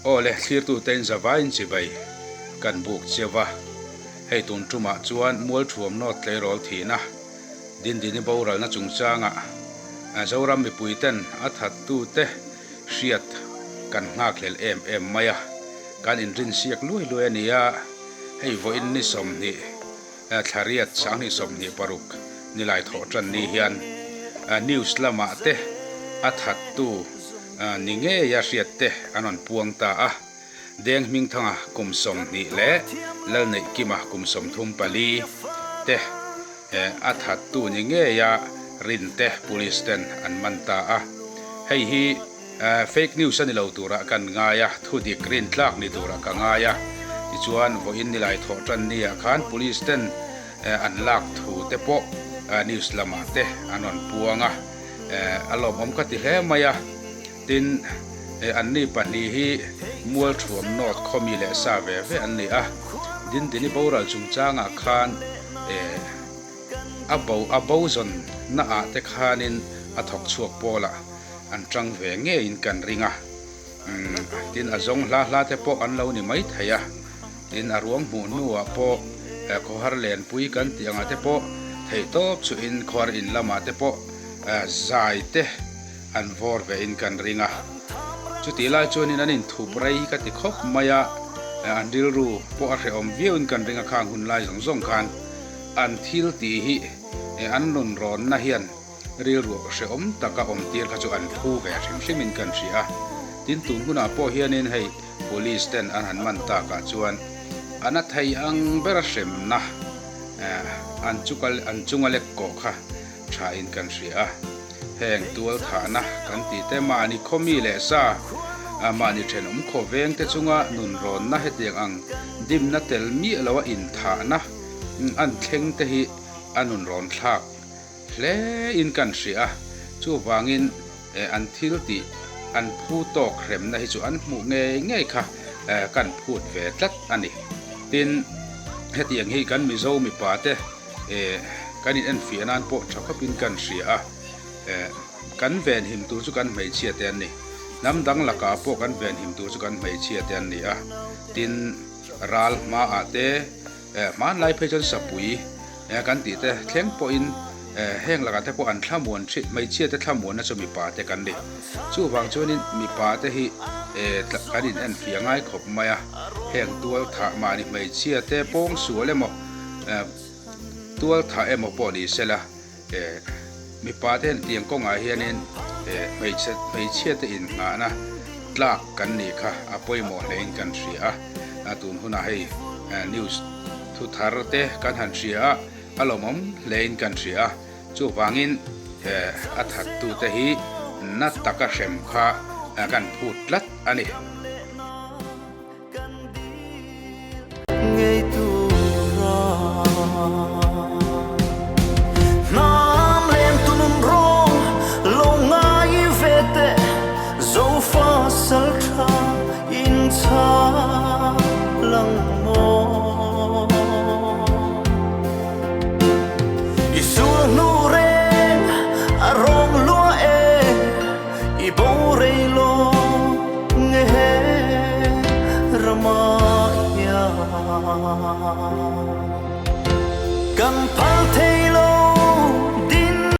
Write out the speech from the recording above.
Aw le, thlirtute in zavaiin chibai kan buk cheu va, hei tun tumah chuan Mualthuam North tleirawl thihna Dindini boralna chungchangah Zoram mipuiten a thattute hriat kan nghakhlel em em mai a, kan inrinsiak luai luai a ni a, hei vawiin ni 20 Thlariat 2026 nilai thawh tan ni hian news lamah te a thattu ni ngeia hriat te an rawn puang ta a. Deng Hmingthanga kum 20 leh Lalneihkima kum 34 te a thattu ni ngeia rin te police ten an man ta a. Hei hi Fake news a ni lo turah kan ngai a, thudik rintlak ni turah ka ngai a. Tichuan, vawiin nilai thawh tan niah khan police ten an lak thu te pawh news lamah te an rawn puang a, a lawmawm ka ti hle mai a. Tin, anni pahnih hi Mualthuam North khawmi leh sa ve ve an ni a. Dindini boral chungchangah khan a bo a bo zawn naah te khanin a thawk chhuak pawlah an tang ve ngeiin kan ring a, tin a zawng hla hla te pawh an lo ni mai thei a, tin a ruang hmuh hnuah pawh khawhar lenpui kan tih angah te pawh theih tawp chuhin khawhar in lamah te pawh zai te an vawr ve in kan ring a, chutih lai chuanin an inthup rei ka ti khawp mai a, an rilru pawh a hrehawm viau in kan ring a khang hun lai zawng zawng khan an thil tih hi an rawn rawnna hian Rilru hrehawm taka awm tir kha chu an phu ve hrim hrimin kan hria a, tin tun hunah pawh hianin hei Police ten an han man takah chuan a na thei ang bera hremna an chuka an chunga lek kawh kha thain kan hria a, heng tual thahna kan tih te mahni khawmi leh sa mahni thenawm khaw veng te chunga nunrawnna hetiang ang dimna tel miah loa inthahna an thleng te hi a nunrawn thlak. Hle in kan hria a, chuvangin an thil tih an phu tawk hremna hi chu an hmuh ngei ngei kha kan phut ve tlat a ni. Tin, hetiang hi kan Mizo mipa te kan in enfiah nan pawh tha khawpin kan hria a, kan venhim tur chu kan hmeichhia te an ni. Hnam dang lakah pawh kan venhim tur chu kan hmeichhia te an ni a, tin, ral hmaah te hmanlai phei chuan sapui, Kan tih te thleng pawhin heng lakah te pawh an thlamuan thin, hmeichhia te thlamuanna chu mipa te kan ni. Chuvang chuanin mipa te hi kan in enfiah ngai khawp mai a, heng tual thah mahni hmeichhia te pawng sual emaw tual thah emaw pawh ni sela mipa te hian tiang kawngah hianin hmeichhe hmeichhia te innghahna tlak kan nih kha a pawimawh hlein kan hria a, tun hunah hei news Thu thar te kan han hria a, a lawmawm hlein kan hria a, chuvangin a thattute hi na taka hrem kha kan phut tlat a ni.